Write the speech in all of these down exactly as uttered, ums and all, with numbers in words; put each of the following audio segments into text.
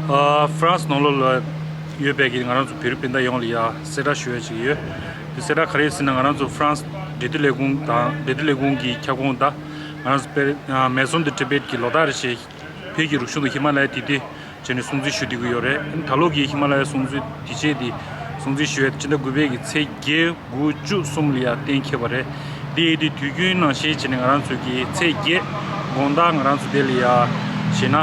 ཨ། ཧྥ་རན་སི་ནང་ལོགས་ལ་ཡོད་པའི་གི་ང་རང་ཚོ་བོད་རིགས་སྤུན་ཟླ་ཡོངས་ལ་ཡ་གསལ་བསྒྲགས་ཞུ་ཡ་ཅིག་ཡོད། དེ་གསལ་བསྒྲགས་ག་རེ་ཟེར་ན། ང་རང་ཚོ་ཧྥ་རན་སི་འབྲེལ་མཐུད་ལས་ཁུངས་དང་འབྲེལ་མཐུད་ལས་ཁུངས་ཀྱི་ཁྱབ་ཁོངས་དང་ང་རང་ཚོ་དཔེར་ཨ། Maison de Tibet གི་ལོ་ལྟར་རེ་བཞིན་བོད་ཀྱི་རིག་གཞུང་དང་ཧི་མ་ལ་ཡའི་དུས་དེབ་བྱས་ནས་སྲུང་བརྩི་ཞུ་བསྡད་ཀྱི་ཡོད་རེད། ད་ལོ་གི་ཧི་མ་ལ་ཡའི་སྲུང་བརྩི་དུས་ཆེན་དེ་སྲུང་བརྩི་ཞུ་ཡ་ཕྱི་ཟླ་དགུ་པའི་གི་ཚེས་བརྒྱད་དགུ་བཅུ་གསུམ་ལ་ཡ་གཏན་འཁེལ་བ་རེད། དེ་ཡི་དུས་རྒྱུན་ནང་བཞིན་བྱས་ནས་ང་རང་ཚོ་གི་ཚེས་བརྒྱད་དགོང་དག་ང་རང་ཚོ་དེ་ལ་ཡ་གཞས་སྣ་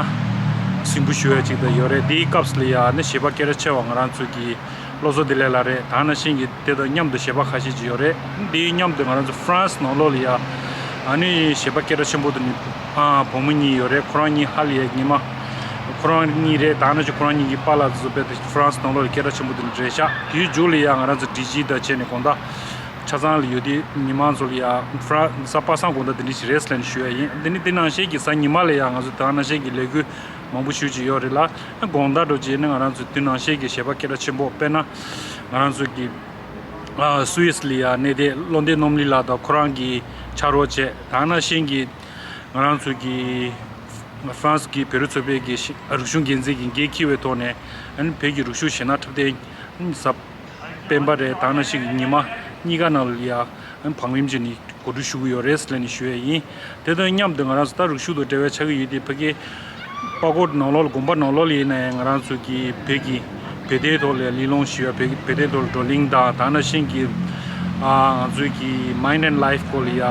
གཟིགས་འབུལ་ཞུ་ཡ་ཅིག་ད་ཡོད་རེད། དེའི་སྐབས་ལ་ཡ་ནི་གཞས་པ་སྐད་གྲགས་ཆེ་བ་ང་རང་ཚོ་གི་བློ་བཟང་བདེ་ལེགས་ལགས་རེད། ད་ནང་བཞིན་གྱི་དེ་དང་མཉམ་དུ་གཞས་པ་ཁ་ཤས་ཅིག་ཡོད་རེད། དེའི་མཉམ་དུ་ང་རང་ཚོ་ཧྥ་རན་སི་ནང་ལོགས་ལ་ཡ་ཨ་ནི་གཞས་པ་སྐད་གྲགས་ཆེན་པོ་དེ་ནི་ཨ། བུ་མོ་གཉིས་ཡོད་རེད། ཁོ་རང་གཉིས་ཧ་ལས་ཡ་ཉི་མ། ཁོ་རང་གཉིས་རེད། ད་ནང་བཞིན་ཁོ་རང་གཉིས་ཀྱི་པཱ་ལགས་ཚོ་དཔེ་དེ་ཧྥ་རན་སི་ནང་ལོགས་ལ་སྐད་གྲགས་ཆེན་པོ་དེ་ནི་རེད་ཤག་དེའི་མཇུག་ལ་ཡ་ང་རང་ཚོ་ཌི་ཇི་དང་བྱས་ནས་དགོང་དག་ཆ་ཚང་ལ་ཡོད་དེ་ཉི་མ་ཚོ་ལ་ཡ་ཧྥ་རན་སི་གཟའ་པ་སངས་དགོང་དག་དེ་འདྲ་ཞིག་རེད་ཟེར་ནས་ཞུ་ཡ་ཡིན། དེ་ནི་དེ་ནང་བཞིན་གྱི་གཟའ་ཉི་མ་ལ་ཡ་ང་ཚོ་ད་ནང་བཞིན་གྱི་ལས་འགུལ་མང་པོ་ཞེ་ཅིག་ཡོད་རེད་ལ། དགོང་དག་འགྲོ་རྗེས་ནི་ང་རང་ཚོ་དེ་ནང་བཞིན་གྱི་གཞས་པ་སྐད་གྲགས་ཆེན་པོ། དཔེར་ན་ང་རང་ཚོ་གི་ཨ། སུད་སི་ལ་ཡ་གནས་བསྡད་བློ་ལྡན་རྣམ་གླིང་ལགས་དང་ཁོ་རང་གི་ཕྱག་རོགས་བྱས། ད་ནང་བཞིན་གྱི་ང་རང་ཚོ་གི་ཧྥ་རན་སི་གི་བོད་རིགས་ཚོགས་པའི་གི་རིག་གཞུང་འགན་འཛིན་གྱི་འགན་འཁྱེར་བའི་ཐོག་ནས་ཨ་ནི་བོད་ཀྱི་རིག་གཞུང་གཞས་སྣ་འཁྲབ་སྟོན་གཟའ་སྤེན་པ་རེད། ད་ནང་བཞིན་གྱི་ཉི་མ་གཉིས་ཀ་ནང་ལ་ཡ་ཨ་ནི་བང་རིམ་བྱས་ནས་གོ་སྒྲིག་ཞུ་གི་ཡོད་རེད་ཟེར་ནས་ཞུ་ཡས་ཡིན། དེ་དང་མཉམ་དུ་ང་རང་ཚོ་ད་རིག་གཞུང་དང་འབྲེལ་བའི་ཆ་གི་ཡོད་དེ་ཕ་གི་པ་ཀོ་ནང་ལོགས་ལ་དགོན་པ་ནང་ལོགས་ལ་ཡིན་ན་ཡང་ང་རང་ཚོ་གི་བོད་ཀྱི་བོད་དོན་ཐོག་ལ་ལས་སློང་ཞུ་ཡ། བོད་བོད་དོན་ཐོག་ལ་བགྲོ་གླེང་དང་། ད་ནང་བཞིན་གྱི་ཨ། ང་ཚོའི་གི་Mind and Life སྐོར་ལ་ཡ་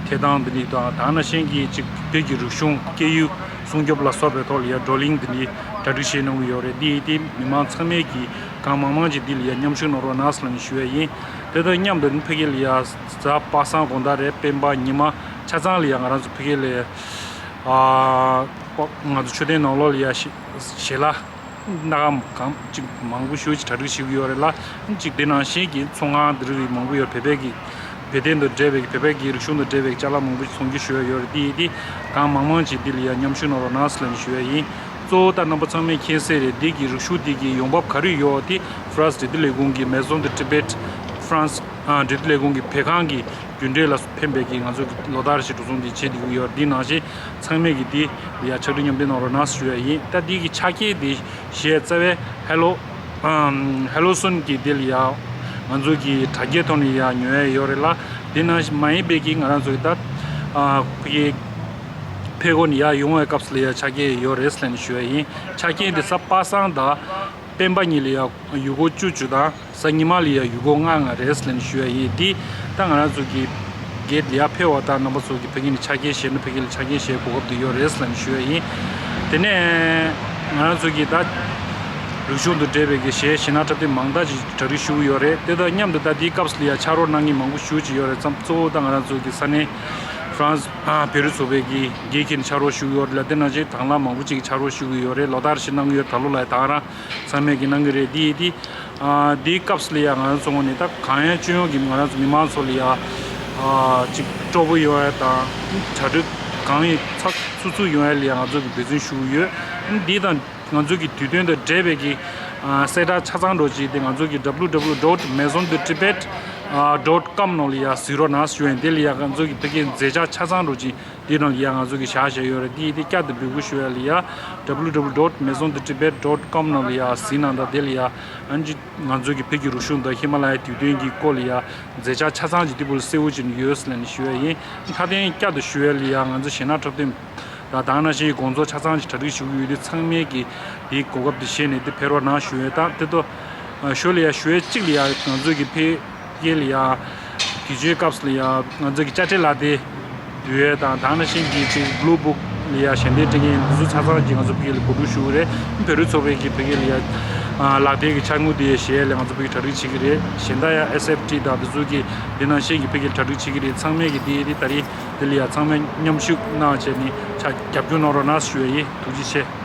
ཐད་གཏོང་འདི་འདྲ་དང་། ད་ནང་བཞིན་གྱི་ཅིག་བོད་ཀྱི་རིག་གཞུང་སྐད་ཡིག་སྲུང་སྐྱོབ་ལ་སོགས་པའི་ཐོག་ལ་ཡ་བགྲོ་གླེང་འདི་འདྲ་གྲ་སྒྲིག་བྱས་གནང་གི་ཡོད་རེད། འདི་ཡིན་དེ་མི་མང་ཚང་མས་ཀྱི་གང་མང་མང་ཅིག་འདི་ལ་ཡ་མཉམ་ཞུགས་གནང་རོགས་གནང་ཟེར་ནས་ཞུ་ཡ་ཡིན། དེ་དང་མཉམ་དུ་ཕ་གི་ལ་ཡ་གཟའ་པ་སངས་དགོང་དག་རེད། སྤེན་པ་ཉི་མ་ཆ་ཚང་ལ་ཡ་ང་རང་ཚོ་ཕ་གི་ལ་ཡ་ཨ། ང་ཚོ་མཆོད་རྟེན་ནང་ལོགས་ལ་ཡ་གཞས་གཞས་ལ་སྣ་ཁ་གང་ཅིག་མང་པོ་ཞེ་ཅིག་གྲ་སྒྲིག་ཞུ་གི་ཡོད་རེད་ལ། ཅིག་དེ་ནང་བཞིན་གྱི་ཚོང་ཁང་འདི་རིགས་མང་པོ་ཡོད། བོད་པའི་གི་བོད་དོན་དང་འབྲེལ་བའི་བོད་པའི་གི་རིག་གཞུང་དང་འབྲེལ་བའི་ཅ་ལག་མང་པོ་ཞིག་ཚོང་རྒྱུ་ཞུ་ཡ་ཡོད་རེད། དེ་ཡིན་དེ་གང་མང་མང་ཅིག་འདི་ལ་ཡ་མཉམ་ཞུགས་གནང་རོགས་གནང་ཟེར་ནས་ཞུ་ཡ་ཡིན། གཙོ་བོ་ད་རྣམ་པ་ཚང་མས་མཁྱེན་གསལ་རེད། འདི་གི་རིག་གཞུང་འདི་གི་ཡོང་འབབ་ག་རེ་ཡོད་དེ་ཧྥ་རན་སི་འབྲེལ་མཐུད་ལས་ཁུངས་ཀྱི་Maison de Tibet France ཨ། འབྲེལ་མཐུད་ལས་ཁུངས་ཀྱི་བོད་ཁང་གི་རྒྱུན་འབྲེལ་ལ་ཕན་པའི་གི་ང་ཚོ་གི་ལོ་ལྟར་བཞིན་འགྲོ་སོང་འདི་བྱེད་བསྡད་ཀྱི་ཡོད། འདི་ནང་བཞིན་ཚང་མས་ཀྱི་འདི་ལ་ཡ་ཕྱག་བྲིས་མཉམ་འདེགས་གནང་རོགས་གནང་ཞུ་ཡ་ཡིན། ད་འདི་གི་ཆ་རྐྱེན་འདི་གཞས་རྩ་བའི་ཧེ་ལོ་ཨམ། ཧེ་ལོ་སོན་གྱི་འདི་ལ་ཡ་ང་ཚོ་གི་དྲ་རྒྱའི་ཐོག་ནས་ཡ་ཉོ་ཡ་ཡོད་རེད་ལ། འདི་ནང་བཞིན་མ་ཡིན་པའི་གི་ང་རང་ཚོ་གི་ད་ཨ། ཕ་གི་ཕེབས་སྒོ་ནས་ཡར་ཡོང་བའི་སྐབས་སུ་ལ་ཡ་ཆ་རྐྱེན་ཡོད་རེད་ཟེར་ནས་ཞུ་ཡ་ཡིན། ཆ་རྐྱེན་དེ་གཟའ་པ་སངས་དང་སྤེན་པ་གཉིས་ལ་ཡ་ཡུལ་སྐོར་བཅུ་བཅུ་དང་གཟའ་ཉི་མ་ལ་ཡ་ཡུལ་སྐོར་ལྔ་ལྔ་རེད་ཟེར་ནས་ཞུ་ཡ་ཡིན། འདི་ད་ང་རང་ཚོ་གི་སྒེར་ལ་ཡ་ཕེབས་པ་དང་རྣམ་པ་ཚོ་གི་ཕ་གི་ནས་ཆ་རྐྱེན་བཞེས་ན་ཕ་གི་ལ་ཆ་རྐྱེན་བཞེས་གོ་སྐབས་དེ་ཡོད་རེད་ཟེར་ནས་ཞུ་ཡ་ཡིན། དེ་ནས་ང་རང་ཚོ་གི་ད་རིག་གཞུང་དང་འབྲེལ་བའི་གི་གཞས་གཞས་སྣ་འཁྲབ་སྟོན་མང་དག་ཅིག་གྲ་སྒྲིག་ཞུ་གི་ཡོད་རེད། དེ་དང་མཉམ་དུ་ད་འདིའི་སྐབས་སུ་ལ་ཡ་ཕྱག་རོགས་གནང་མཁན་མང་པོ་ཞེ་ཅིག་ཡོད་རེད། ཙམ་གཙོ་བོ་ད་ང་རང་ཚོ་གི་ས་གནས་ཧྥ་རན་སི་ཨ། བོད་རིགས་ཚོགས་པའི་གི་འགན་འཁྱེར་ནས་ཕྱག་རོགས་ཞུ་གི་ཡོད་རེད་ལ། དེ་ནང་བཞིན་དང་བླངས་མང་པོ་ཅིག་གིས་ཕྱག་རོགས་ཞུ་གི་ཡོད་རེད། ལོ་ལྟར་བཞིན་གནང་གི་ཡོད། ད་ལོ་ལ་ཡ་ད་ག་རང་ཚང་མས་ཀྱིས་གནང་གི་རེད། འདི་ཡི་འདི་ཨ། འདིའི་སྐབས་སུ་ལ་ཡ་ང་རང་ཚོ་ངོས་ནས་ད་གང་ཡང་སྤྱི་ཡོངས་ཀྱི་ང་རང་ཚོ་མི་མང་ཚོ་ལ་ཡ་ཨ། ཅིག་སྤྲོ་པོ་ཡོང་ཡ་དང་གྲ་སྒྲིག་གང་ཡིན་ཚགས་ཚུད་ཚུད་ཡོང་ཡ་ལ་ཡ་ང་ཚོ་གིས་འབད་བརྩོན་ཞུ་གི་ཡོད། འདི་དང་ང་ཚོ་གི་དུས་སྟོན་དང་འབྲེལ་བའི་གི་ཨ། གསལ་བསྒྲགས་ཆ་ཚང་འདྲ་ཅིག་དེ་ང་ཚོ་གི་W W W dot maison de tibet dot com ནང་ལ་ཡ་གཟིགས་རོགས་གནང་ཞུ་ཡིན། དེ་ལ་ཡ་ང་ཚོ་གི་ཕ་གིའི་མཛད་འཆར་ཆ་ཚང་འདྲ་ཅིག་འདི་ནང་ལ་ཡ་ང་ཚོ་གི་བཞག་བཞག་ཡོད་རེད། འདི་ཡི་འདི་བསྐྱར་དུ་འབོད་སྐུལ་ཞུ་ཡ་ལ་ཡ་W W W dot maison de tibet dot com ནང་ལ་ཡ་གཟིགས་གནང་དང་། དེ་ལ་ཡ་ཨ་ནི་ང་ཚོ་གི་བོད་ཀྱི་རིག་གཞུང་དང་ཧི་མ་ལ་ཡའི་དུས་སྟོན་གྱི་སྐོར་ལ་ཡ་མཛད་འཆར་ཆ་ཚང་ཅིག་འདི་བུ་ལ་གསལ་བོ་ཅིག་ཡོད་ཟེར་ནས་ཞུ་ཡ་ཡིན། མཐའ་དོན་བསྐྱར་དུ་ཞུ་ཡ་ལ་ཡ་ང་ཚོ་གཞས་སྣ་འཁྲབ་སྟོན་དང་ད་ག་ནང་བཞིན་དགོང་ཚོགས་ཆ་ཚང་ཅིག་གྲ་སྒྲིག་ཞུ་གི་ཡོད་དུས་ཚང་མས་ཀྱིས་དེའི་གོ་སྐབས་དེ་བཞེས་ནས་དེ་ཕེབས་རོགས་གནང་ཞུ་ཡ་དང་། དེ་ཏོ་ཞོར་ལ་ཡ་ཞུ་ཡ་གཅིག་ལ་ཡ་ང་ཚོ་གི་ཕ་གི་ལ་ཡ་དུས་ཆེན་སྐབས་སུ་ལ་ཡ་ང་ཚོ་གི་དཔྱ་ཁྲལ་ལག་དེབ་བསྡུ་ཡས་དང་ད་ག་ནང་བཞིན་གྱི་ཅིག་Blue Book ལ་ཡ་ཞལ་འདེབས་སྤྲད་མཁན་འདི་ཚོ་ཆ་ཚང་གི་ང་ཚོ་ཕ་གི་ལ་གོ་སྒྲིག་ཞུ་གི་རེད། བོད་རིགས་ཚོགས་པའི་གི་ཕ་གི་ལ་ཡ་ལག་དེབ་ཀྱི་འཆར་དངུལ་དེ་ཡ་བཞེས་ཡས་ལ་ང་ཚོ་ཕ་གི་གྲ་སྒྲིག་བྱེད་ཀྱི་རེད། གཞན་དག་ཡ་S F T དང་འདི་ཚོ་གི་འདི་ནང་བཞིན་གྱི་ཕ་གི་ལ་གྲ་སྒྲིག་བྱེད་ཀྱི་རེད། ཚང་མས་གི་དེ་ཡ་དེ་ད་རེས་དེ་ལ་ཡ་ཚང་མས་མཉམ་ཞུགས་གནང་བྱས་ནས་ཆ་རྒྱབ་སྐྱོར་གནང་རོགས་གནང་ཞུ་ཡ་ཡིན། ཐུགས་རྗེ་ཆེ།